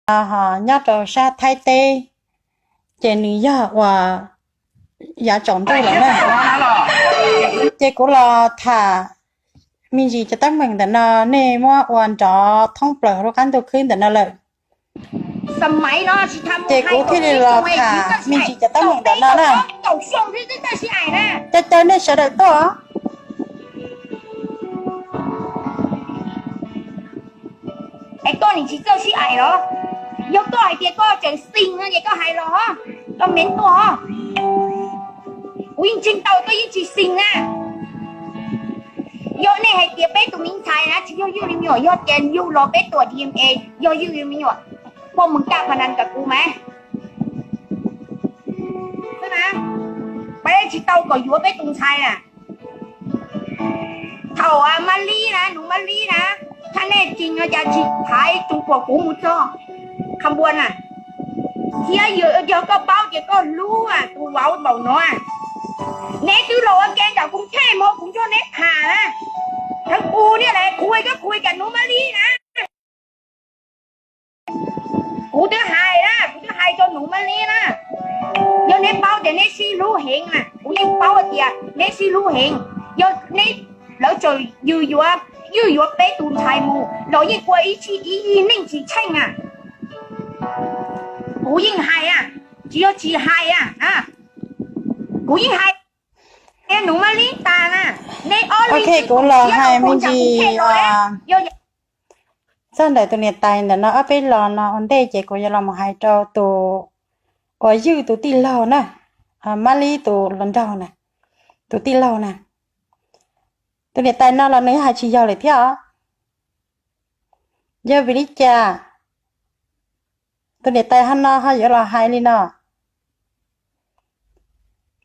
nyob rau sab Thaib teb, ces nws yog uas yav tsaus ntuj lawm na. Ces kuv los tham me ntsis cov teeb meem ntawm no, nej muab ua nrov thoob plaws lub qab ntuj khwb ntawm no lawm. Ces kuv thiaj li los tham me ntsis cov teeb meem ntawm no na. Caw caw nej sawv daws tuaj. Es koj nim tsis txawj sib aim los? Yog koj hais tias koj tseem xis no ces koj hais los, koj mev tuaj os. Kuv yeej ntseeg tau koj yeej tsis xis na. Yog nej hais tias peb tus me ntxhais na tsis yog Ywj li me nyuam, yog tias yug los peb tuam D N A, yog Ywj li me nyuam, poj mws kaj pha nas kam kuv mas. Peb tsis tau kom yuav peb tus ntxhais na. Thaum Mab Lib na, nus Mab Lib na, thaj nej tsis no cas tsis thaiv tsoos puam kuv mus txog Qhov Npua na. Thiab yog koj paub tias koj hlub tus vauv npaum no, neb twb los ua ke nram Koos Thej mas kuv nrog neb tham na. Thaum kuv niaj lam khuv koj khuv kam nus Mab Lib na. Kuv twb hais na, kuv twb hais rau nus Mab Lib na, yog neb paub tias neb sib hlub heev na, kuv yeej paub tias neb sib hlub heev. Yog neb, lawv tseem, Ywj yuav, Ywj yuav peb tus ntxhais mus los yeej ua ib txhij ib yig neej tsis tsheej na. Kuv yeej hais, tsis yog tsis hais, kuv yeej hais. Nus Mab Lib tas na, neb ob leeg kuv los hais me ntsis txog ntawm tus niam tais ntawm no ob peb los no ua ntej ces kuv yuav los mus hais rau tus uas Ywj tus tij laug na, Mab Lib tus hluas nraug na, tus tij laug na. Tus niam tais no los nws hais tsis yog lawm thiab os. Yog vim li cas tus niam tais ho no ho yuav los hais li no?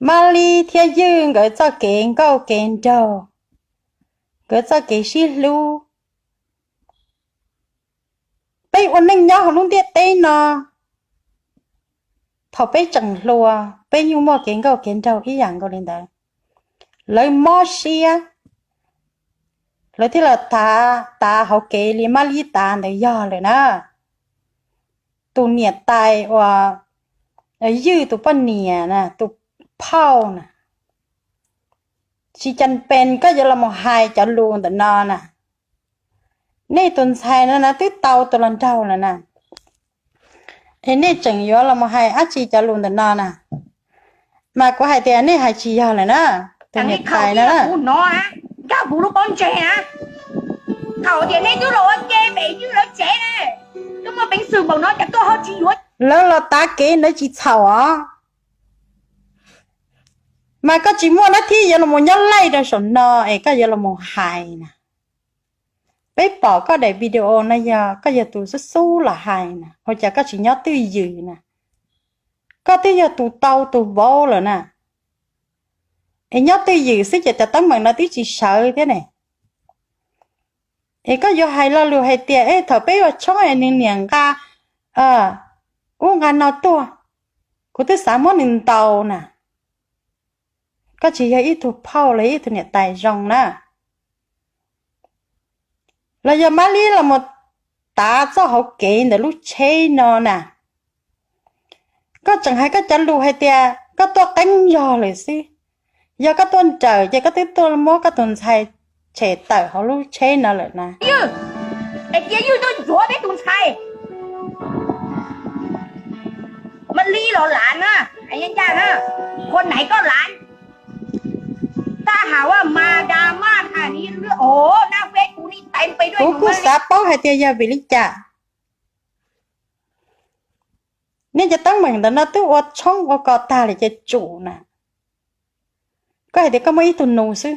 Mab Lib thiab Ywj nkawd txoj kev nkauj kev nraug, nkawd txoj kev sib hlub, peb ua neej nyob hauv lub ntiaj teb no, thaum peb tseem hluas peb yeej muaj kev nkauj kev nraug ib yam nkaus li ntawd. Lawv mob siab, lawv thiaj los tav, tav hauv kev li Mab Lib tav ntawd yog lawm na. Tus niam tais uas Ywj tus poj niam na, tus phauj na, tsis cas pes koj yuav los mus hais cov lus ntawm no na. Nej tus ntxhais no na twb tau tus hluas nraug lawm na, es nej tseem yuav los mus hais dab tsi cov lus ntawm no na? Mas kuv hais tias nej hais tsis yog lawm na, tus niam tais no na. Nkag kuv lub pob ntseg na, thaum tias nej twb los ua ke pem Ywj lawv tsev na, twb muaj peev xwm npaum no cas koj ho tsis yuav? Lawv los tav kev ntawd tsis txhaum os. Mas koj tsis muaj dab thib yuav los mus nyob laij rau saum no es koj yuav los mus hais na. Peb pom koj daim video no yog koj yog tus xub xub los hais na, ua cas koj tsis nyob twj ywm na? Koj twb yog tus tau tus vauv lawm na, es nyob twj ywm xwb ces cov teeb meem no twb tsis sawv thiab ne. Es koj yuav hais lo lus hais tias es thaum peb ua tshoob es nws niam nqa ub nqa no tuaj, kuv twb xav muab nws ntaus na. Koj tsis yog ib tug phauj los ib tug niam tais zoo na. Los yog Mab Lib los mus tav txoj hauv kev ntawm lub tsheb no na. Koj tseem hais koj cov lus hais tias koj tuaj qeeb yog lawm xwb. Yog koj tuaj nrawm ces koj twb tuaj muab koj tus ntxhais tshem tawm hauv lub tsheb no lawm na. Cia Ywj tuaj ntxuav peb tus ntxhais. Mab Lib los lav na, ncaj na, qhua naiv koj lav. Tab has ua mas das maj tham ni, o, nab feb kuv ni tais npe duaj. Kuv kuj xav paub hais tias yog vim li cas. Nej cov teeb meem ntawm no twb ua tshoob ua kos tag lawm ces tsum na. Koj hais tias koj muaj ib tug nus xwb.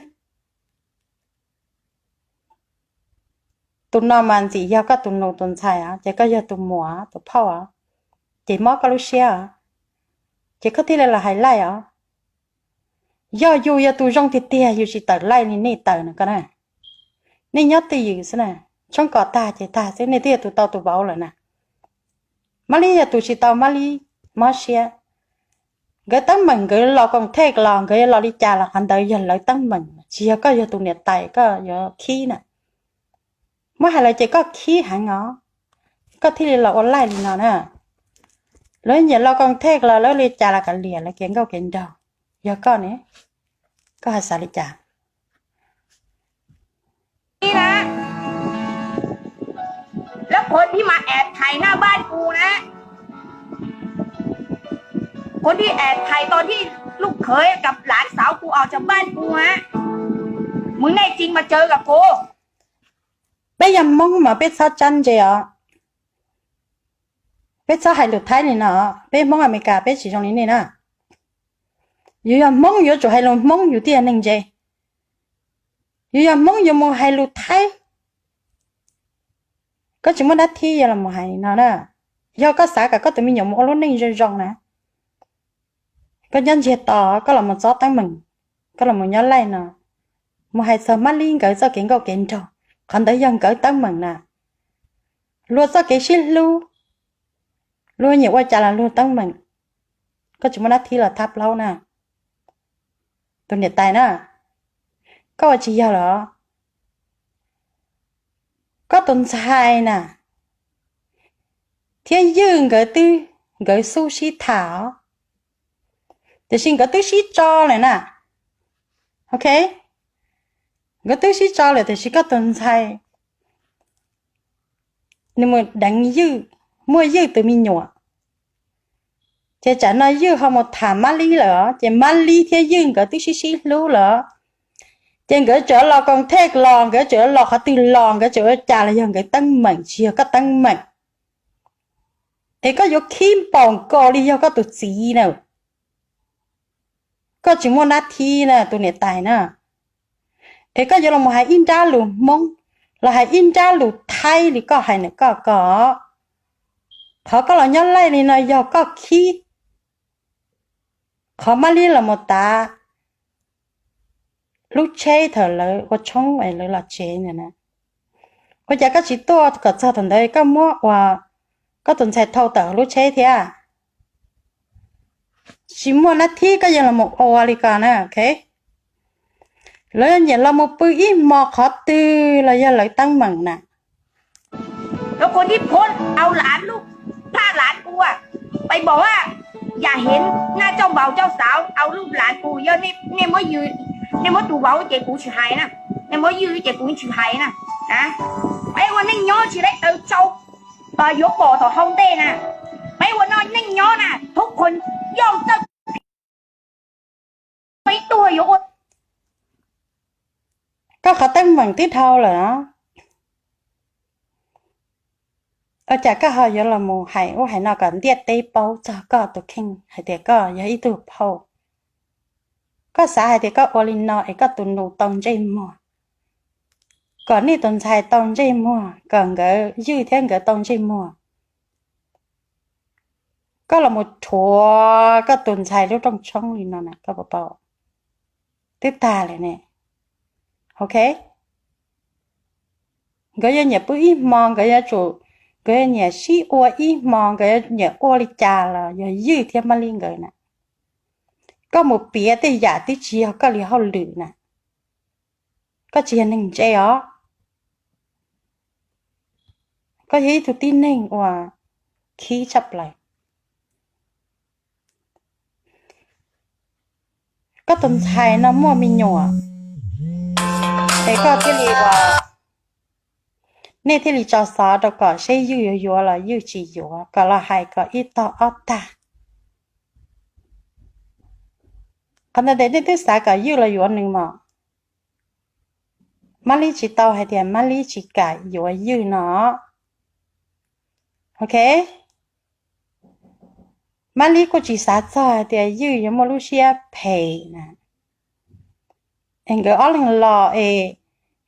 Tus no mas ntxim yog koj tus nus tus ntxhais os, ces koj yog tus muam tus phauj os, ces mob koj lub siab os, ces koj thiaj li los hais laij os. Yog yus yog tus zoo tiag tiag yus tsis tawm laij li nej tawm no koj na. Nej nyob twj ywm xwb na, tshoob kos tag ces tag xwb, nej twb yog tus tau tus vauv lawm na. Mab Lib yog tus tsis tau, Mab Lib mob siab. Nkawd teeb meem nkawd los koom thej los nkawd los li cas los qhov ntawd yog lawv teeb meem, tsis yog koj yog tus niam tais koj yuav khib na. Muab hais lawm ces koj khib heev os. koj thiaj li los ua laij li no na. Lawv nyiam los koom thej los lawv li cas los kav liam lawv kev nkauj kev nraug. Yog koj ne, koj hais xav li cas? Ib na,แล้วคนที่มาแอบถ่ายหน้าบ้านกูนะ คนที่แอบถ่ายตอนที่ลูกเขยกับหลานสาวกูออกจากบ้านกูนะ มึงแน่จริงมาเจอกับกู Peb yog Hmoob mas peb txhob tsab ntse os. Peb txhob hais lus Thaib li no, peb Hmoob Amelikas peb tsis zoo li nej na. Yus yog Hmoob yuav tsum hais lus Hmoob yus thiaj yog neeg ntse. Yus yog Hmoob yuav mus hais lus Thaib. Koj tsis muaj dab thib yuav los hais li no na. Yog koj xav kom koj tus me nyuam mus ua lub neej zoo zoo na, koj nyob ntsiag to, koj los mus txob teeb meem, koj los mus nyob laij no, mus hais txog Mab Lib nkawd txoj kev nkauj kev nraug, qhov ntawd yog nkawd teeb meem na. Luag txoj kev sib hlub, luag nyiam ua cas los luag teeb meem. Koj tsis muaj dab thib los thab plaub na, tus niam tais na. Koj ua tsis yog los? Koj tus ntxhais na thiab Ywj nkawd twb, nkawd xub sib tham os, tiam sis nkawd twb sib tso lawm na. Ok, nkawd twb sib tso lawm tiam sis koj tus ntxhais nws mus deev Ywj, muaj Ywj tus me nyuam. Ces tsam no Ywj ho mus tham Mab Lib lawm os, ces Mab Lib thiab Ywj nkawd twb sib sib hlub lawm. Ces nkawd tseem los koom thej los, nkawd tseem los qhov twg los, nkawd tseem ua cas los yog nkawd teeb meem tsis yog koj teeb meem. Es koj yuav khib npaum nkaus li yog koj tus txiv na. Koj tsis muaj dab thib na tus niam tais na. Es koj yuav los hais ib nrab lus Hmoob los hais ib nrab lus Thaib li koj hais ntawm koj ko. Qhov koj los nyob laij li no yog koj khib qhov Mab Lib los mus tav lub tsheb thaum lawv ua tshoob es lawv los tsev ntawd na. Ua cas koj tsis tuaj kom txog thaum ntawd koj muab ua koj tus ntxhais thau tawm lub tsheb thiab? Tsis muaj dab thib koj yuav los mus ua li ko na, ok. Lawv nyiam los mus pw ib hmo qhov twg los yog lawv teeb meem na. แล้วคนที่โพสต์เอาหลานลูก ภาพหลานกูอะ ไปบอกว่า อย่าเห็นหน้าเจ้าบ่าวเจ้าสาว เอารูปหลานกู เยอะ นี่ นี่มดยืน นี่มดดูเบา เจ๊กู ชิบหายนะ นี่มดยืน เจ๊กู ชิบหายนะ นะ ไปวันนี้ย้อนชีวิตเตาเจ้า เอ่อ ยกบ่อต่อห้องเต้นะ ไปวันนอนนี่ย้อนนะ ทุกคนย่อมเจ้า Koj qhov teeb meem twb dhau lawm. Ua cas koj ho yuav los mus hais ub hais no kom ntiaj teb paub txog koj tus kheej hais tias koj yog ib tug phauj? Koj xav hais tias koj ua li no es koj tus nus tau ntsej muag, kom nej tus ntxhais tau ntsej muag, kom nkawd Ywj thiab nkawd tau ntsej muag. Koj los mus rhuav koj tus ntxhais lub rooj tshoob li no na, koj puas paub? Twb tag lawm ne. Ok, nkawd yuav nyiam pw ib hmo, nkawd yuav tsum, nkawd yuav nyiam sib ua ib hmo, nkawd yuav nyiam ua li cas los yog Ywj thiab Mab Lib nkawd na. Koj mus piav tej yam twb tsis yog koj li hauj lwm na. Koj tsis yog neeg ntse os. Koj yog ib tug tib neeg uas khib tshaj plaws. Koj tus ntxhais no muaj me nyuam, es koj thiaj li ua, nej thiaj li tso xov rau kom seb Ywj yuav yuav los Ywj tsis yuav, kom los hais kom ib tog ob tag. Qhov ntawd tes nej twb xav kom Ywj los yuav nws mas. Mab Lib tsis tau hais tias Mab Lib tsis kam yuav Ywj no. Ok, Mab Lib kuj tsis xav txog hais tias Ywj yuav muaj lub siab phem na. Es nkawd ob leeg los es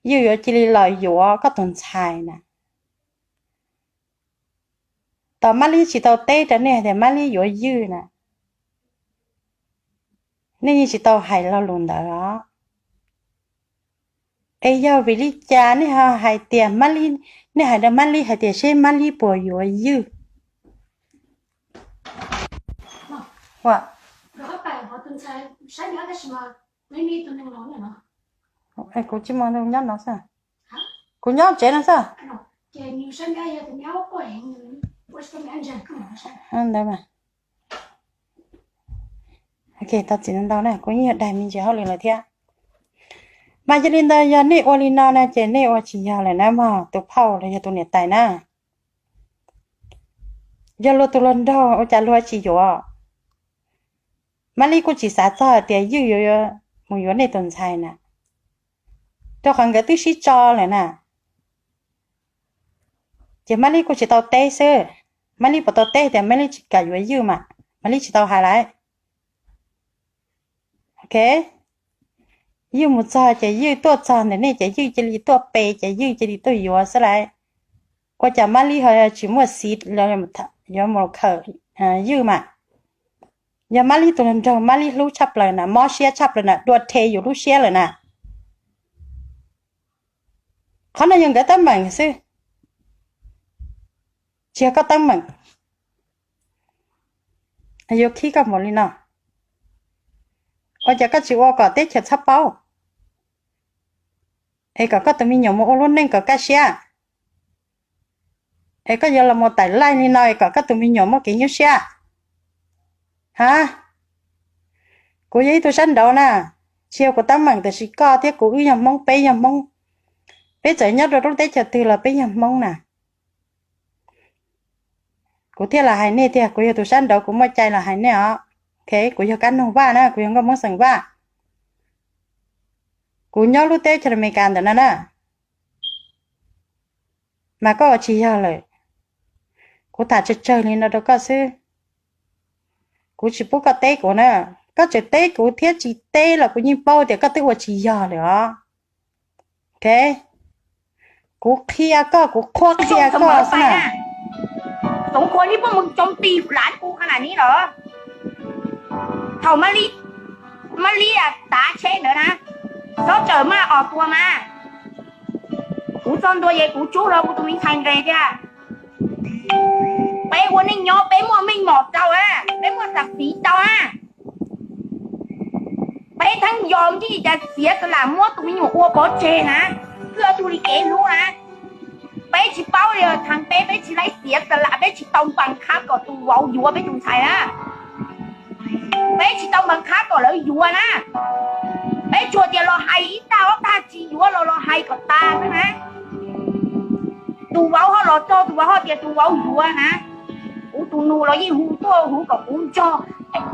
Ywj yuav cia li los yuav koj tus ntxhais na. Tos Mab Lib tsis tau teb rau nej hais tias Mab Lib yuav Ywj na, nej yeej tsis tau hais lo lus ntawd os. Es yog vim li cas nej ho hais tias Mab Lib, nej hais rau Mab Lib hais tias seb Mab Lib puas yuav Ywj? Kuv tsis mus nyob no xwb, kuv nyob tsev no xwb. Ntawd, tau txiv ntau na, kuv yeej yog daig me ntsis hauj lwm lawm thiab. Mas yog li ntawd yog nej ua li no na ces nej ua tsis yog lawm na mog tus phauj los yog tus niam tais na. Yog luag tus hluas nraug ua cas luag tsis yuav? Mab Lib kuj tsis xav txog hais tias Ywg yuav mus yuav nej tus ntxhais na, rau qhov nkawd twb sib tso lawm na. Ces Mab Lib kuj tsis tau teb xwb. Mab Lib puas tau teb tias Mab Lib tsis kam yuav Ywg mas Mab Lib tsis tau hais lawm. Ok, Ywg mus txog ces Ywg tuaj txog ntawm nej ces Ywg cia li tuaj pe ces Ywg cia li tuaj yuav xwb lauj. Ua cas Mab Lib ho tsis muaj xiv yuav mus khawm Ywg mas? Yog Mab Lib tus hluas nraug Mab Lib hlub tshaj plaws na, mob siab tshaj plaws na, dua rhe yus lub siab lawm na. Qhov no yog nkawd teeb meem xwb, tsis yog koj teeb meem. Yuav khib koj mus li no, ua cas koj tsis ua kom teb chaws txhob paub, es kom koj tus me nyuam mus ua lub neej kom kaj siab? Es koj yuav los mus tawm laij li no es kom koj tus me nyuam muaj kev nyuaj siab? Ha, kuv yog ib tug sab nraud na, tsis yog kuv teeb meem, tiam sis koj thiab kuv wb yog Hmoob, peb yog Hmoob, peb txawm nyob rau lub teb chaws twg los peb yog Hmoob na. Kuv thiaj los hais nej tiag, kuv yog tus sab nraud kuv muaj cai los hais nej os. Ok, kuv yog Kab Noog Vaj na, kuv yog Nkauj Hmoob xeem Vaj. Kuv nyob lub teb chaws Amelikas ntawm no na, mas koj ua tsis yog lawm. Kuv tham tsawg tsawg li no rau koj xwb, kuv tsis pub koj teb kuv na. Koj tseem teb kuv thiab tsis teb los kuv yeej paub tias koj twb ua tsis yog lawm os. Ok, kuv qhia koj, kuv qhuab qhia koj xwb na. Thaum Mab Lib tav tsheb ntawd na, txhob tsawm maj os tua mas. Kuv txog ntua ces kuv tsub hlo kuv tus me ntxhais nqes tiag. Peb ua neej nyob peb muaj meej mom tau na, peb muaj xam xiv tau na. Peb theej yos ntsij cas xiav xas lam muab tus me nyuam ua pov tseg na, wb ob tug li kev hlub na. Peb tsis paub li, thaum peb, peb tsis laib xiav xas lam, peb tsis tau npas khab kom tus vauv yuav peb tus ntxhais na. Peb tsis tau npas khab kom lawv yuav na. Peb tsuas tias los hais ib tag ob tag tsis yuav los los hais kom tas xwb na. Tus vauv ho los txog tus vauv ho tias tus vauv yuav na. Kuv tus nus los yeej hu tuaj hu kom kuv nrog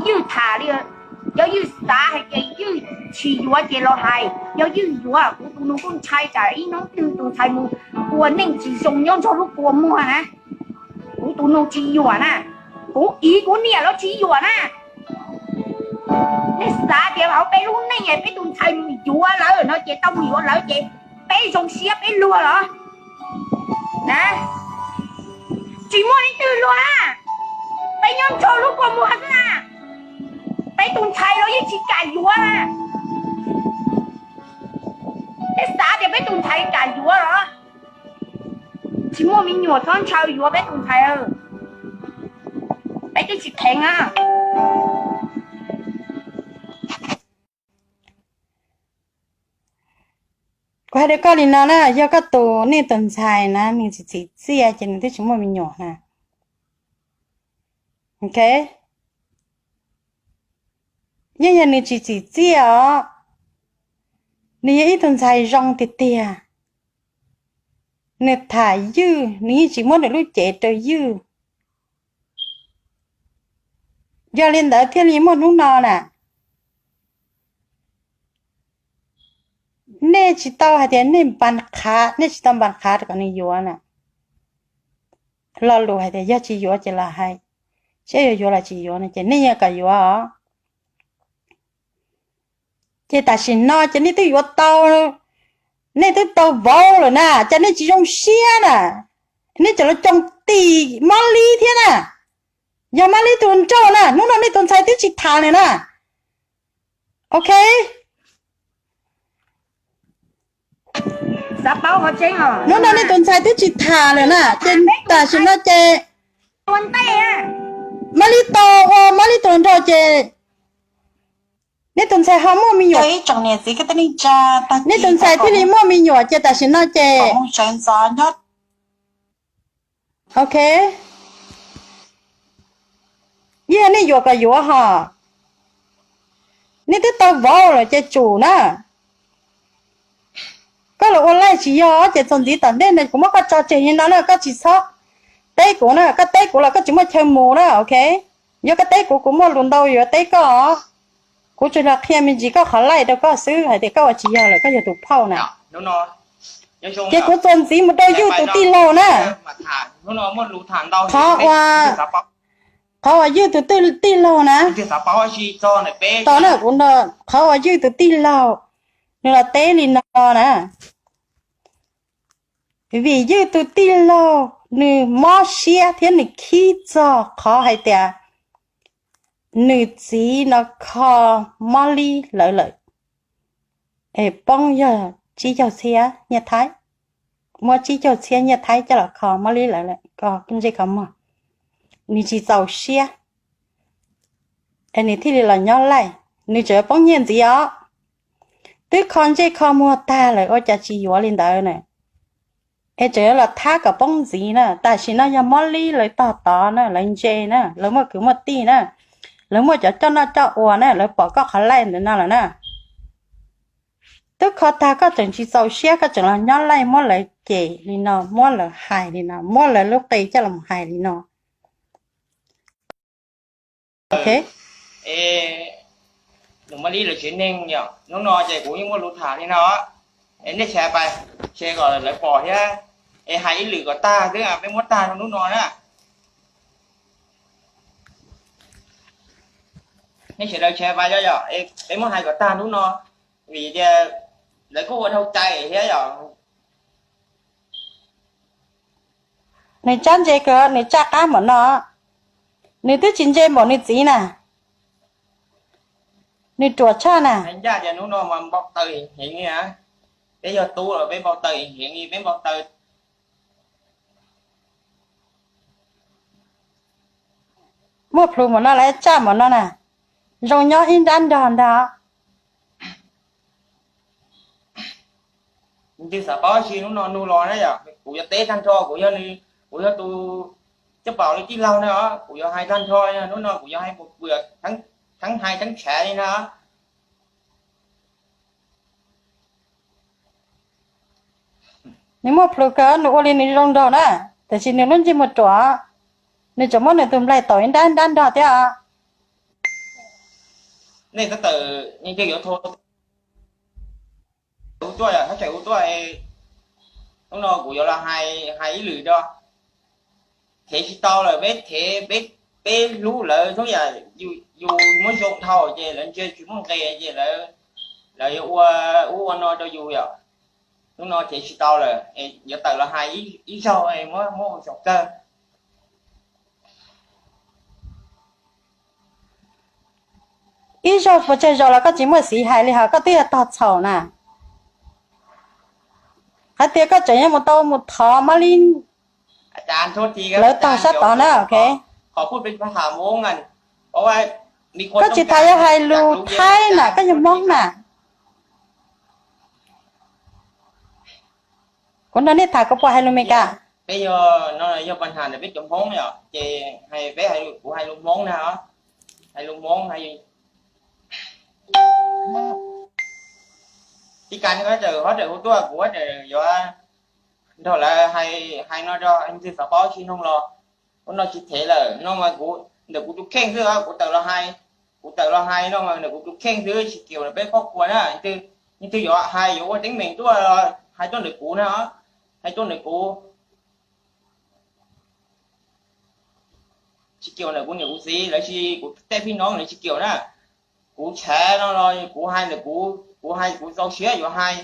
Ywg tham li. Yog Ywg xav hais tias Ywg tsis yuav ces los hais, yog Ywg yuav kuv tus nus kuj ntshai tsam ib hnub twg tus ntxhais mus ua neej tsis zoo nyob nrog lub kua muag na. Kuv tus nus tsis yuam na, kuv iv kuv niam los tsis yuam na. Nej xav tias hauv peb lub neej peb tus ntxhais mus yuav lawm no ces tau mus yuav lawm ces peb zoo siab peb luag los? Na, tsis muaj leej twg luag na. Peb nyob nrog lub kua muag xwb na. Peb tus ntxhais los yeej tsis kam yuav na. Peb xav tias peb tus ntxhais kam yuav los? Tsis muaj me nyuam txhob ntshaw yuav peb tus ntxhais. Peb twb tsis kheev na. Kuv hais rau koj li no na, yog koj tus, nej tus ntxhais na nws tsis txim txiaj ces nws twb tsis muaj me nyuam na. Ok, yeej yog nws tsis txim txiaj os. Nws yog ib tug ntxhais zoo tiag tiag. Nws tham Ywg, nws yeej tsis muab nws lub cev rau Ywg. Yog li ntawd thiaj li muaj hnub no na. Nej tsis tau hais tias nej npas qhav, nej tsis tau npas qhav kom nws yuav na. Lo lus hais tias yog tsis yuav ces los hais, seb yuav yuav los tsis yuav no ces nej yeej kom yuav os. Ces tam sim no ces nej twb yuav tau, nej twb tau vauv lawm na, ces nej tsis zoo siab na. Nej tseem los cog tim Mab Lib thiab na. Yog Mab Lib tus nraug na, hnub no nej tus ntxhais twb tsis tham lawm na. Ok, hnub no nej tus ntxhais twb tsis tham lawm na, ces tam sim no ces Mab Lib tau ua Mab Lib tus nraug ces nej tus ntxhais ho muaj me nyuam, nej tus ntxhais thiaj li muaj me nyuam ces tam sim no ces Ok, yeej yog nej yuam kom yuav hos. Nej twb tau vauv lawm ces tsum na. Koj los ua laij tsis yog ces txuas ntxiv tom ntej no kuv muab koj tso tseg li no na, koj tsis txhob teb kuv na, koj teb kuv los koj tsis muaj chaw mus na, ok. Yog koj teb kuv, kuv muaj lus ntau yuav teb koj. Kuv tsuas los qhia me ntsis koj qhov laij rau koj xwb hais tias koj ua tsis yog lawm, koj yog tus phauj na. Ces kuv txuas ntxiv mus rau Ywg tus tij laug na. Qhov uas, qhov uas Ywg tus tij laug na, tos na kuv, qhov uas Ywg tus tij laug nws los teb li no na, vim Ywg tus tij laug nws mob siab thiab nws khib txog qhov hais tias nws txiv no kho Mob Lib lawv lawm, es poob yog tsib caug txhiab nyiaj Thaib, muab tsib caug txhiab nyiaj Thaib coj los kho Mob Lib lawv lawm, kho ntsej kho muag, nws tsis txaus siab, es nws thiaj li los nyob laij, nws tseem poob nyiaj ntxiv os. Twb kho ntsej kho muag tag lawm ua cas tsis yuav li ntawd na, es tseem yuav los thab kom poob ntxiv na. Tam sim no yog Mob Lib lawv tog tod na, lawv ntse na, lawv muaj kwv muaj tij na, lawv muaj cov coj noj coj ua na, lawv pom koj qhov laij ntawm no lawm na. Twb kho tag koj tseem tsis txaus siab, koj tseem los nyob laij muab lawv cem li no, muab lawv hais li no, muab lawv lub qe coj los hais li no. Ok, nws Mob Lib lawv tsev neeg yom, hnub no ces kuv yeej muaj lus tham li no, nej share pais, share kom lawv pom thiab, es hais ib lwm kom tag xwb, peb muab tag rau hnub no na. Nej sawv daws share pais yom, peb muab hais kom tag hnub no, vim tias lawv kuj ua dhau cai thiab yom. Nws tsab ntse kawg, nws tsaj qab npaum no, nws twb tsis ntse npaum nws txiv na, nws ruam tshaj na. Ncaj tias hnub no mas npau taws heev li, peb yog tub los peb npau taws heev li, peb npau taws. Muaj plhus npaum no lawv tsaj npaum no na, zoo nyob ib nrab nrog ntag. Twb xav paub tsis hnub no nug los na yom, kuv yuav teb tag nrho, kuv yog, kuv yog tus coj paum li tij laug na, kuv yuav hais tag nrho, hnub no kuv yuav hais puas puas, theeb hais theeb tshav li na. Nws muaj plhus kawg, nws ua li nws zoo nraug na, tiam sis nws lub ntsej muag ruam, nws tseem muab nws tus nplaig taum ib nrab nrab nrog thiab. Nej tab tom yuav tuaj, tab tom tuaj, hnub no kuv yuav los hais ib lwm rau, thev tsis tau lawm, peb thev, peb hlub lawv xwb yom, yus muab zoo dhau ces lawv ntsia tsis muaj nqis ces lawv yuav ua ub ua no rau yus yom. Hnub no thev tsis tau lawm, yuav tawm los hais ib zaug, muab ua zaum kawg. Ib zaug puas tsawg zaus los koj tsis muaj xiv hais li hos koj twb yog tog txhaum na. Hais tias koj tseem yuav mus tau mus thov Mob Lib lawv tog sab tod na, ok. Koj tsis tas yuav hais lus Thaib na, koj yog Hmoob na. Kuv nrog nej tham kuv puas hais lus Meskas? Peb yog, no yog pab ham ntawm peb cov Hmoob yom, ces peb, kuv hais lus Hmoob na, hais lus Hmoob. Ib kas nej ho raws hu tuaj, kuv yuav nrog lawv hais no rau, leej twg xav paub tsis noog los. Hnub no tsis thev lawm, no mas kuv ntawm kuv tus kheej xwb, kuv tawm los hais, kuv tawm los hais no mas ntawm kuv tus kheej xwb, tsis kiam peb qhov kua na. Leej twg yuav hais yuav ua teeb meem tuaj los hais tuaj ntawm kuv na, hais tuaj ntawm kuv. Tsis kiam ntawm kuv niam kuv txiv lawv, tsis, kuv tej phi no lawv tsis kiam na. Kuv tshav no los kuv hais ntawm kuv, kuv hais kuv txaus siab yuav hais,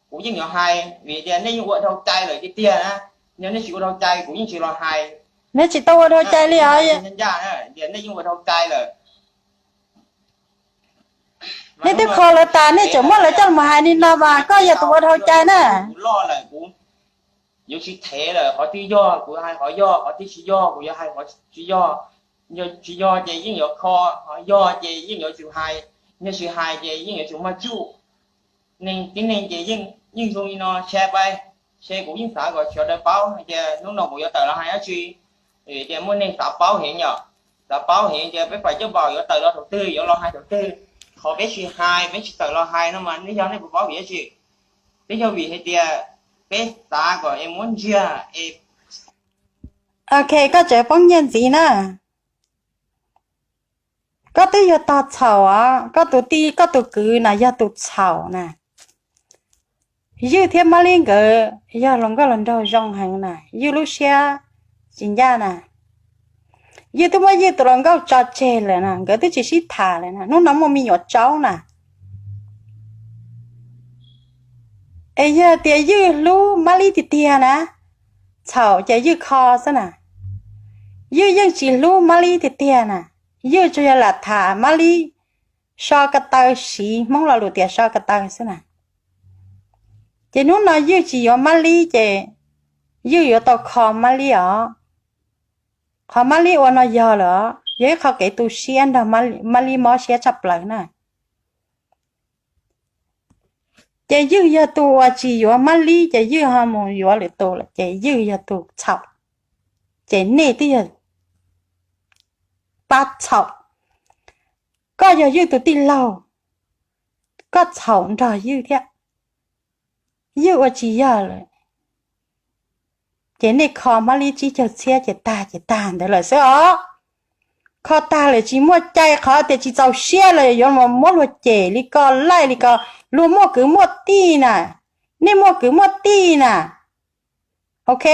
kuv yeej yuav hais, vim tias nej yeej ua dhau cai lawm tiag tiag na. Yog nej tsis ua dhau cai kuv yeej tsis los hais. Nej tsis tau ua dhau cai li os. Tias nej yeej ua dhau cai lawm. Nej twb kho lawv tas nej tseem muab lawv coj los hais li no mas koj yog tus ua dhau cai na. Kuv loj lawm, kuv yuav tsis thev lawm, qhov twg yog kuv hais qhov yog, qhov twg tsis yog kuv yuav hais qhov tsis yog. Yog tsis yog ces yeej yuav kho, qhov yog ces yeej yuav tsum hais, yog tsis hais ces yeej yuav tsum mag tsuj. Neeg tib neeg ces yeej zoo li no, share pais. Ces kuv yeej xav kom sawv daws paub hais tias hnub no kuv yuav tawm los hais dab tsi, tias muaj neeg xav paub heev yom, xav paub heev tias peb pais coj npaum yuav tawm los thaum twg, yuav los hais thaum twg. Qhov peb tsis hais, peb tsis tawm los hais no mas nej yog nej puas paub vim dab tsi? Twb yog vim hais tias peb xav kom es muab ntsiag es Ok, koj tseem poob nyiaj ntxiv na. Koj twb yog tog txhaum os, koj tus tij koj tus kwv na yog tus txhaum na. Ywg thiab Mab Lib nkawd yog hluas nkauj hluas nraug zoo heev na, Ywg lub siab tsis ncaj na. Ywg twb muab Ywg tus hluas nkauj tso tseg lawm na, nkawd twb tsis sib tham lawm na, hnub no muaj me nyuam tsaub na. Es yog tias Ywg hlub Mab Lib tiag tiag na, txhaum ces Ywg kho xwb na. Ywg yeej tsis hlub Mab Lib tiag tiag na, Ywg tsuas yog lam tham Mab Lib so ko taw, siv Hmoob lo lus tias so ko taw xwb na. Ces hnub no Ywg tsis yuav Mab Lib ces Ywg yuav tau kho Mab Lib os. Qhov Mab Lib ua no yog lawm os, yog ib qho kev tu siab nrog Mab Lib mob siab tshaj plaws na. Ces Ywg yog tus uas tsis yuav Mab Lib ces Ywg ho mus yuav lwm tus lawm ces Ywg yog tus txhaum. Ces nej twb yog pab txhaum. Koj yog Ywg tus tij laug, koj txhaum nrog Ywg thiab. Ywg ua tsis yog lawm, ces nej kho Mab Lib tsib caug txhiab ces tag ces tag ntawd lawm xwb os. Kho tag lawm tsis muaj cai, qhov tias tsis txaus siab los yuav muab luag cem li ko laij li ko. Luag muaj kwv muaj tij na, nej muaj kwv muaj tij na. Ok,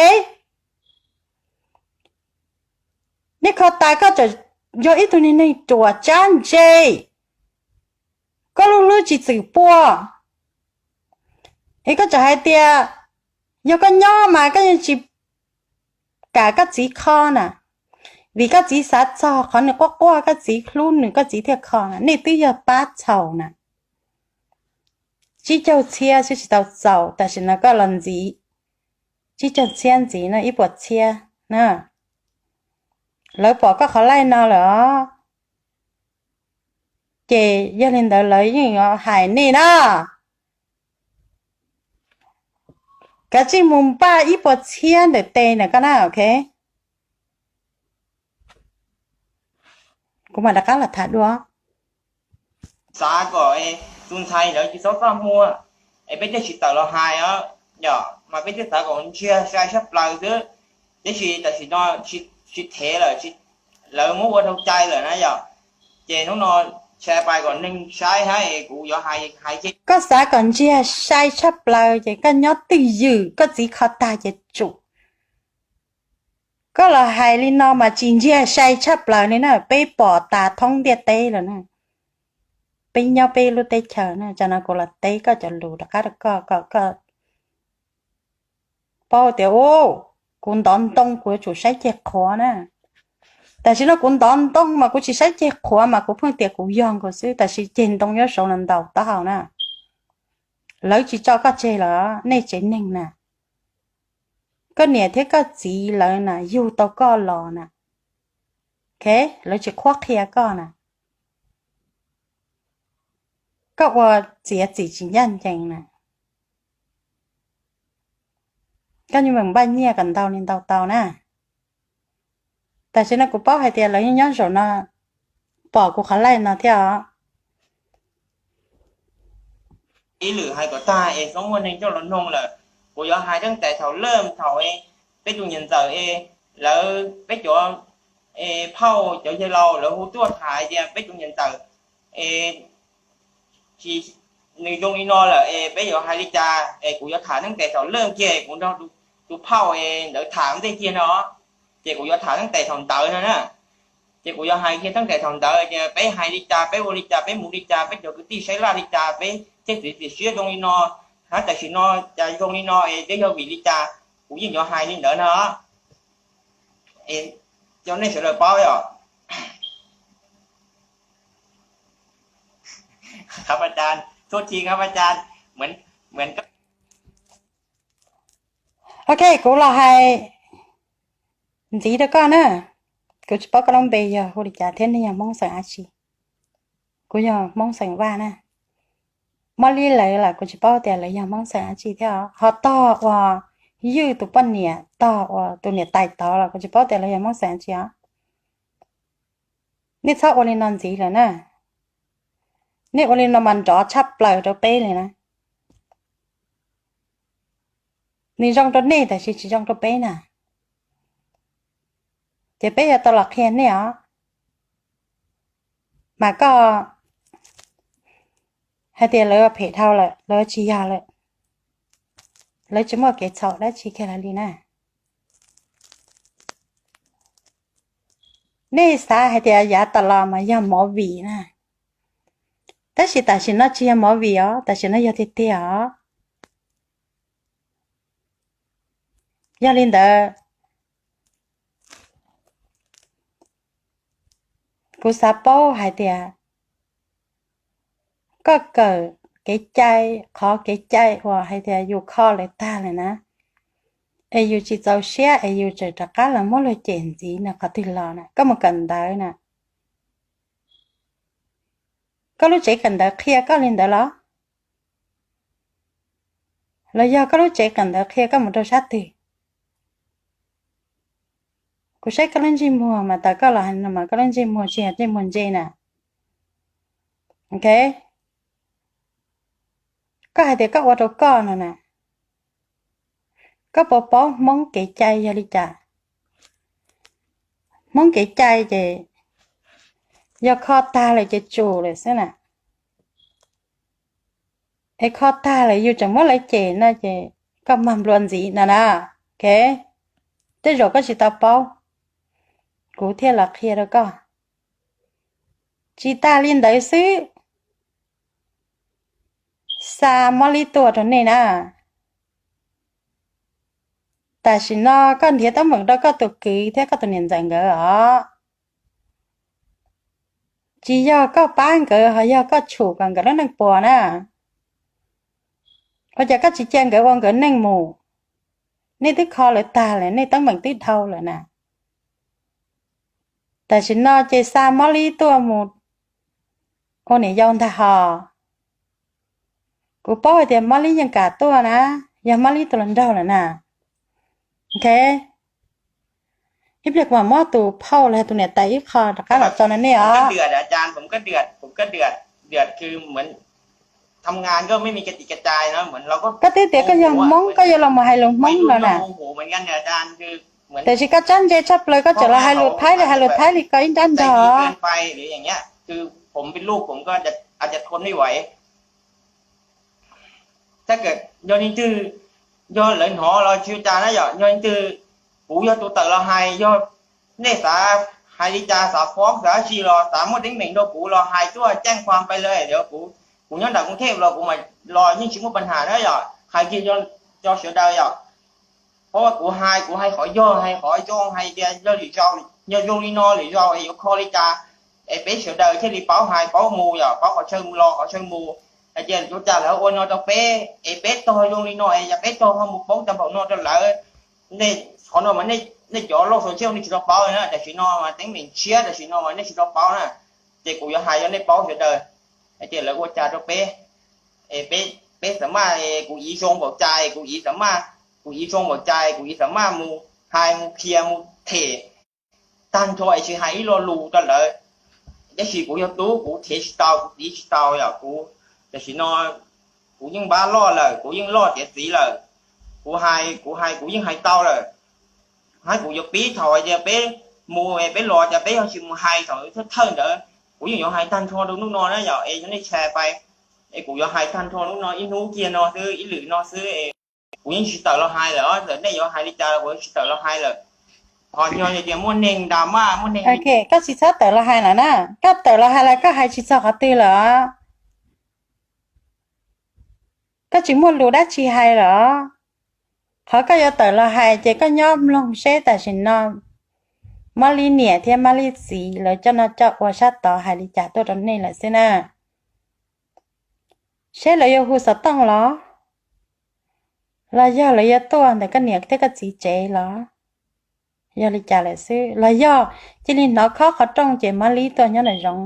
nej kho tas koj tseem yog ib tug niag neeg ruam tsab ntse, koj lub hlwb tsis txwm puag. Es koj tseem hais tias yog koj nyob mas koj yeej tsis kam koj txiv kho na, vim koj txiv xav txog qhov nws quaj quaj, koj txiv hlub nws koj txiv thiaj kho na. Nej twb yog pab txhaum na. Tsib caug txhiab xwb tsis tau txaus, tam sim no koj los ntxiv tsib caug txhiab ntxiv no ib puas txhiab na. Lawv pom koj qhov laij no lawm os, ces yog li ntawd lawv yeej yuav hais nej na. Kav tsij mus npaj ib puas txhiab ntawm tes ntawm koj na, ok. Kuv mam rov qab los tham dua. Xav kom tus ntxhais ntawd tsis txhob txaj muag, es peb thiaj tsis tawm los hais os, yom, mas peb thiaj xav kom ntsiag sai tshaj plaws xwb. Tiam sis tam sim no tsis thev lawm, lawv muab ua rau cai lawm na yom. Ces hnub no tshais pais kom neeg saib hab es kuv yuav hais hais kiag. Koj xav kom ntsiag sai tshaj plaws ces koj nyob twj ywm, koj txiv kho tag ces tsum. Koj los hais li no mas tsis ntsiag sai tshaj plaws li na, peb pom tas thoob ntiaj teb lawm na. Peb nyob peb lub teb chaws na, tsam no kuv los teb koj cov lus rov qab rau koj kom koj paub tias, u, kuv ntov ntoo kuv yuav tsum saib ceg qhuav na. Tam sim no kuv ntov ntoo mas kuv tsis saib ceg qhuav mas kuv pheej tias kuv yog nkaus xwb, tab sis ceg ntoo nyob saud no ntaus taub hau na. Lawv tsis tso koj tseg los nej tsev neeg na. Koj niam thiab koj txiv lawv na yug tau koj los na, lawv tsis qhuab qhia koj na. Koj ua txiav txim tsis ncaj ncees na. Koj nyob meem npaj nyiaj kom ntau li ntau tau na. Tam sim no kuv paub hais tias lawv yeej nyob zaum no pom kuv qhov laij no thiab os. Ib lwm hais kom tag es txhob muaj neeg coj los noog lawm. Kuv yuav hais teeb tais thaum lawm thaum peb tus niam ntxawm es lawv peb cov phauj cov yawg laus lawv hu tuaj tham tias peb tus niam ntxawm es tsis, nws zoo li no lawm es peb yuav hais li cas es kuv yuav tham teeb tais thaum lawm kiag, kuv nrog tus phauj es ntawd tham ntej kiag no, ces kuv yuav tham teeb tais thaum ntawd no na. Ces kuv yuav hais kiag teeb tais thaum ntawd tias peb hais li cas, peb ua li cas, peb mus li cas, peb cov kwv tij saib laj li cas, peb thiaj txiav txim siab zoo li no, hab tam sim no cas zoo li no es twb yog vim li cas, kuv yeej yuav hais li ntawd no. Cov nej sawv daws paub os. Thab a cas, thub thi thab a cas, mv, mv Ok, kuv los hais ntxiv rau koj na. Kuv tsis paub koj lub npe yog hu li cas thiab nej yog Hmoob xeem dab tsi. Kuv yog Hmoob xeem Vaj na. Mob Lib lawv los kuv tsis paub tias lawv yog Hmoob xeem dab tsi thiab. Ho tog uas ywj tus poj niam tog uas tus niam tais tod los kuv tsis paub tias lawv yog Hmoob xeem tsi os. Nej txhob ua li no ntxiv lawm na. Nej ua li no mas nrov tshaj plaws rau peb li na. Nws zoo rau nej tab sis tsis zoo rau peb na. Ces peb yuav tau los qhia nej os. Mas koj hais tias lawv phem dhau lawm, lawv tsis yog lawm, lawv tsis muaj kev txhaum dab tsi kiag li na. Nej xav hais tias yav tas los mas yog movie na, tab sis tam sim no tsis yog movie os, tam sim no yog tiag tiag os. Yog li ntawd, kuv xav paub hais tias koj kawm kev cai, qhov kev cai uas hais tias yus kho lawv tag lawm na, es yus tsis txaus siab es yus tseem rov qab los muab luag cem ntxiv no qhov twg los na, koj mus kawm ntawv na. Koj lub tsev kawm ntawv qhia koj li ntawd los? Los yog koj lub tsev kawm ntawv qhia koj mus rau sab twg? Kuv saib koj lub ntsej muag mas tas koj los hais no mas koj lub ntsej muag tsis yog ntsej muag ntse na. Ok, koj hais tias koj ua rau koj no na, koj puas paub Hmoob kev cai yog li cas? Hmoob kev cai ces yog kho tag lawm ces tsum lawm xwb na. Es kho tag lawm yus tseem muab lawv cem no ces koj mag nplua ntxiv no na. Ok, tej zaum koj tsis tau paub, kuv thiaj los qhia rau koj. Tsis tas li ntawd xwb, xa mob lib tuaj rau nej na. Tam sim no koj nrhiav teeb meem rau koj tus kwv thiab koj tus niam ntxawm nkawd os. Tsis yog koj pab nkawd, ho yog koj tshum kom nkawd lub neej puas na. Ua cas koj tsis cia nkawd ua nkawd neej mus? Nej twb kho lawv tag lawm, nej teeb meem twb dhau lawm na. Tam sim no ces xa mob lib tuaj mus ua niam yau ntag hos. Kuv paub hais tias mob lib yeej kam tuaj na, yog mob lib tus hluas nraug lawm na. Ok, ib pliag kuv mam muab tus phauj los yog tus niam tais ib qho rov qab los tso rau nej os. Koj twb tias koj yog Hmoob, koj yuav los mus hais lus Hmoob no na. Tiam sis koj tsab ntse tshaj plaws, koj tseem los hais lus Thaib li, hais lus Thaib li koj ib nrab nrog. Yog li ntawd, yog lawv hnov los tsis ua cas na yom, yog li ntawd kuv yog tus tawm los hais, yog nej xav hais li cas, xav foob xav dab tsi los xav muaj teeb meem rau kuv los hais tuaj ceeb khuam pais lawm, kuv nyob nram Koob Thej los kuv mam los yeej tsis muaj pab ham na yom, hais kiag rau sawv daws yom. Qhov kuv hais, kuv hais qhov yog, hais qhov zoo, hais tias yog lwm zaus, yog zoo li no lwm zaus es yuav kho li cas, es peb sawv daws thiaj li paub hais paub mus yom, paub qhov chaw los qhov chaw mus. Hais tias ua cas lawv ua no rau peb es peb tog zoo li no es yog peb tog ho mus poob tau npaum no rau lawv. Nej qhov no mas nej cov loj xaus tshiab nej tsis tau paub na, tam sim no mas teeb meem tshiab tam sim no mas nej tsis tau paub na. Ces kuv yuav hais rau nej paub sawv daws hais tias lawv ua cas rau peb, es peb xam maj, kuv ib zoo npaum cas, kuv ib xam maj, kuv ib zoo npaum cas kuv ib xam maj mus hais mus qhia mus them tag nrho es tsis hais ib lo lus rau lawv. Tab sis kuv yog tub, kuv them tsis tau, kuv tiv tsis tau yom, kuv tam sim no kuv yeej npab loj lawm, kuv yeej loj tiav txiv lawm. Kuv hais, kuv hais kuv yeej hais tau lawm. Hab kuv yuav pib thaum hais tias peb mus peb los cas peb yog tsis mus hais thaum thawj thawj ntawd, kuv yeej yuav hais tag nrho rau hnub no na yom, es yog nej tshais pais, es kuv yuav hais tag nrho hnub no ib hnub kiag no xwb, ib lwm no xwb. Kuv yeej tsis tawm los hais lawm, txawm nej yuav hais li cas los kuv tsis tawm los hais lawm. Ho yog tias muaj neeg ntas maj, muaj neeg, koj tsis txhob tawm los hais lawm na. Koj tawm los hais los koj hais tsis txog qhov twg lawm. Koj tsis muaj lus dab tsi hais lawm. Qhov koj yuav tawm los hais ces koj nyob mloog seb tam sim no Mab Lib niam thiab Mab Lib txiv lawv coj noj coj ua sab tod hais li cas tuaj rau nej lawm xwb na. Seb lawv yuav hu xov tooj los, los yog lawv yuav tuaj ntawm koj niam thiab koj txiv tsev los, yog li cas lawm xwb, los yog cia li hnov khob qhov rooj ces Mab Lib tuaj nyob nram zoov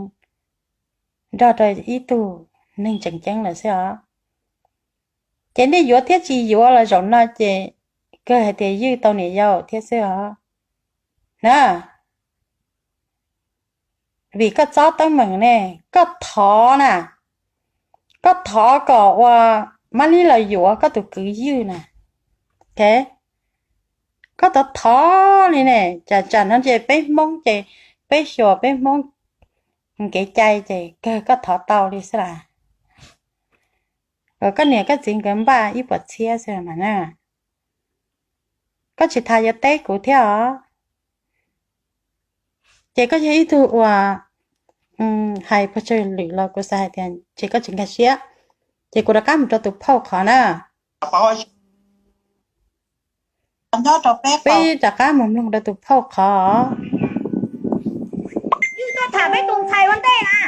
nrog rau ib tug neeg tseem ceeb lawm xwb os. Ces nej yuav thiab tsis yuav los zaum no ces kawg hais tias Ywj tau niam yau thiab xwb os na. Vim koj txob teeb meem ne, koj thov na, koj thov kom ua Mab Lib los yuav koj tus kwv Ywj na. Koj thov thov li ne, tsam tsam no ces peb Hmoob ces peb xyuas peb Hmoob kev cai ces kawg koj thov tau li xwb las. Kom koj niam koj txiv nkawd npaj ib puas txhiab xwb mas na. Koj tsis tas yuav teb kuv thiab os. Ces koj yog ib tug uas hais puas tsawg lwm los kuv xav hais tias ces koj tsis nkag siab. Ces kuv rov qab mus rau tus phauj qhov na. Peb rov qab mus mloog rau tus phauj qhov. ก็ถามให้ตรงไทยวันเต้นะ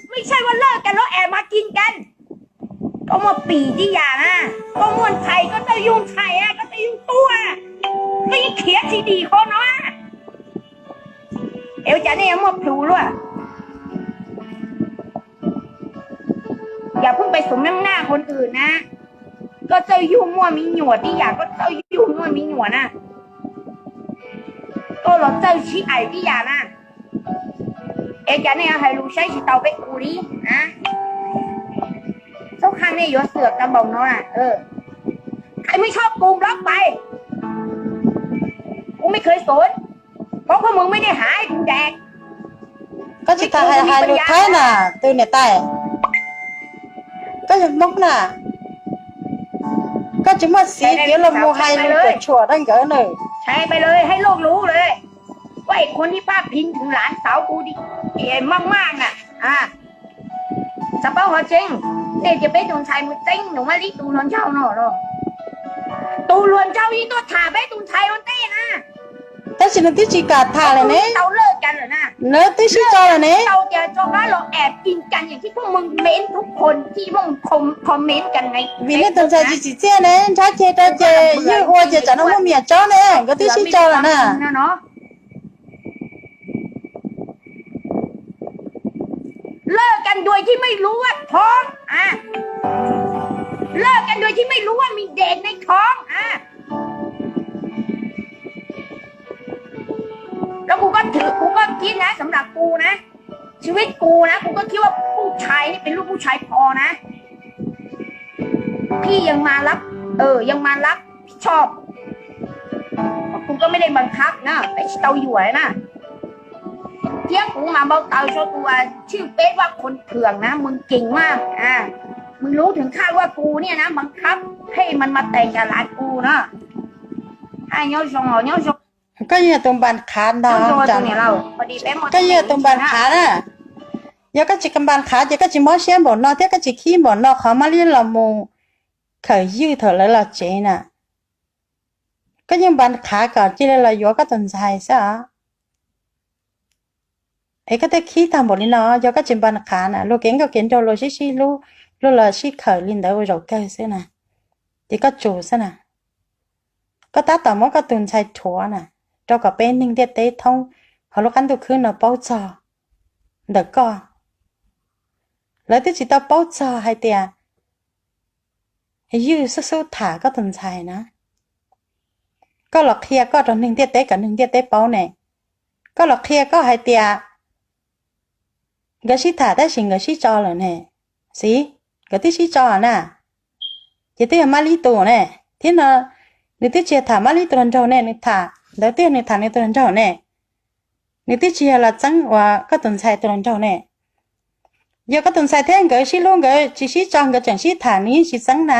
ไม่ใช่ว่าเลิกกันแล้วแอบมากินกัน ก็มาปี่ที่อย่านะ ก็ม่วนไทย ก็เจ้ายุ่งไทยนะ ก็เจ้ายุ่งตัว ก็ยังเขียนซีดีคนเนาะ เอวจ๋าเนี่ยยังมาผิวด้วย อย่าเพิ่งไปสมน้ำหน้าคนอื่นนะ ก็เจ้ายุ่งมั่วมีหนวดที่อย่า ก็เจ้ายุ่งมั่วมีหนวดนะ ก็เราเจ้าชี้ไอ่ที่อย่านะ เอจ๋าเนี่ย hais lus saib tsis tau peb ua li na ช่องทางเนี่ย อย่าเสือกกันบอกน้องนะ เออ ใครไม่ชอบกูบล็อกไป กูไม่เคยสน เพราะพวกมึงไม่ได้หาให้กูแดก Koj tsis tas hais lus Thaib na, tus niam tais. Koj yog Hmoob na, koj tsis muaj xiv tias los mus hais lus cuam tshuam rau nkawd na. แชร์ไปเลย ให้โลกรู้เลย ว่าไอ้คนที่พาดพิงถึงหลานสาวกูดี ไอ้มากๆน่ะ อ่ะ สะเปาหัวเจ๊ง เนี่ยจะเป็นตรงไทยมึงเจ๊งหนูมาลิตูหลวงเจ้าหน่อหรอ ตูหลวงเจ้ายิ่งต้องถ่าไปตรงไทยมันเต้นะ Tab sis nws twb tsis kam tham lawm ne. Nws twb sib tso lawm ne. Vim nej tus ntxhais tsis tsim txiaj ne, nrhab ceg rau ces ywj ua ces tsam no muaj me nyuam tsob ne, nkawd twb sib tso lawm na. Lis kan dua tsis mej lub a thov, lis kan dua tsis mej lub a mis des nej thov a. Kuv kuj kib na, สำหรับ kuv na, ชีวิต kuv na, kuv kuj kib ua ผู้ชาย ni pes lub ผู้ชาย pho na. Pij yeej mas lab, yeej mas lab choj. Kuv kuj mej dej npas khab na, peb tsis tau yuam na. Thiab kuv mas npau taws rau tus tshwj peb vaj khuv thwm na, mws keeg mas, mws lub thwm khaj vaj kuv niaj na, npas khab phem mas mas tees kas lav kuv na. Nyob zoo, nyob zoo. Koj yog tus npas khav ntag, koj yog tus npas khav na. Yog koj tsis npas khav ces koj tsis mob siab npaum no thiab koj tsis khib npaum no qhov Mab Lib los mus khawm Ywg thaum lawv los tsev na. Koj yeej npas khav kom cia li los yuav koj tus ntxhais xwb os. Es koj thiaj khib tag npaum li no, yog koj tsis npas khav na, luag kev nkauj kev nraug luag sib sib hlub, luag los sib khawm li ntawd ua zaum kawg xwb na, ces koj tsum xwb na. Koj tab tom muab koj tus ntxhais rhuav na, rau kom peb neeg ntiaj teb thoob hauv lub qab ntuj khwb no paub txog ntawm koj. Lawv twb tsis tau paub txog hais tias Ywg xub xub tham koj tus ntxhais na. Koj los qhia koj rau neeg ntiaj teb kom neeg ntiaj teb paub ne. Koj los qhia koj hais tias nkawd sib tham tab sis nkawd sib tso lawm ne. Xij, nkawd twb sib tso na, ces twb yog Mab Lib tus ne. Thiab no nws twb tsis yog tham Mab Lib tus hluas nraug ne, nws tham ntawd twb yog nws tham nws tus hluas nraug ne. Nws twb tsis yog los txeeb uas koj tus ntxhais tus hluas nraug ne. Yog koj tus ntxhais thiab nkawd sib hlub nkawd tsis sib tso nkawd tseem sib tham nws yeej tsis txeeb na,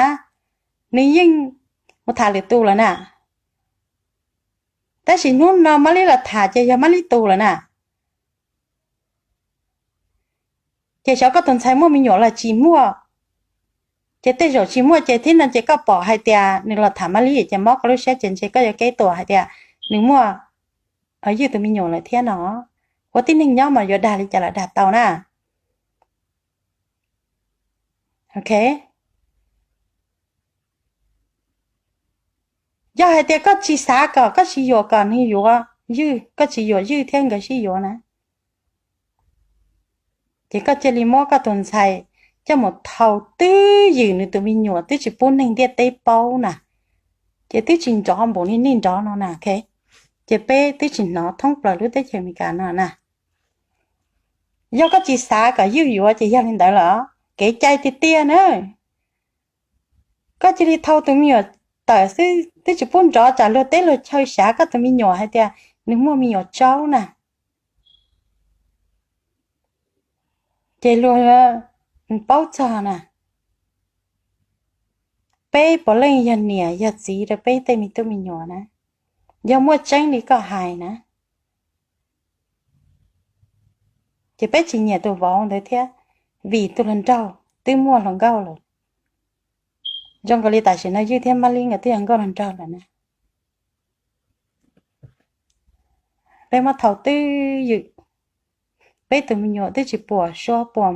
nws yeej mus tham lwm tus lawm na. Tab sis hnub no Mab Lib los tham ces yog Mab Lib tus lawm na. Ces xyov koj tus ntxhais muaj me nyuam los tsis muaj. Ces tej zaum tsis muaj ces thiab no ces koj pom hais tias nws los tham Mab Lib ces mob koj lub siab ces ntshe koj yuav kev tuam hais tias nws muaj Ywg tus me nyuam lawm thiab no. Ua tib neeg nyob mas yuav dag li cas los dag tau na. Ok. Yog hais tias koj tsis xav kom, koj tsis yuam kom nws yuav Ywg, koj tsis yuam Ywg thiab nkawd sib yuav na, ces koj cia li muab koj tus ntxhais coj mus thau twj ywm nws tus me nyuam twb tsis pub neeg ntiaj teb paub na. Ces twb tsis nrov npaum li nej nrov no na, ok. Ces peb twb tsis hnov thoob plaws lub teb chaws Amelikas no na. Yog koj tsis xav kom ywj yuav ces yog li ntawd los kev cai tiag tiag na. Koj cia li thau tus me nyuam tawm xwb, twb tsis pub nrov tsam luag teb luag chaw xav koj tus me nyuam hais tias nws muaj me nyuam tsaub na. Ces luag paub txog na. Peb puav leej yog niam yog txiv rau peb tej me tub me nyuam na. Yog muaj tseeb li koj hais na, ces peb tsis nyiam tus vauv ntawd thiab, vim tus hluas nraug twb muaj hluas nkauj lawm. Zoo nkaus li tam sim no Ywj thiab Mab Lib nkawd twb yog nkauj hluas nraug lawm na. Peb muab thau twb ywm, peb tus me nyuam twb tsis puas suab puas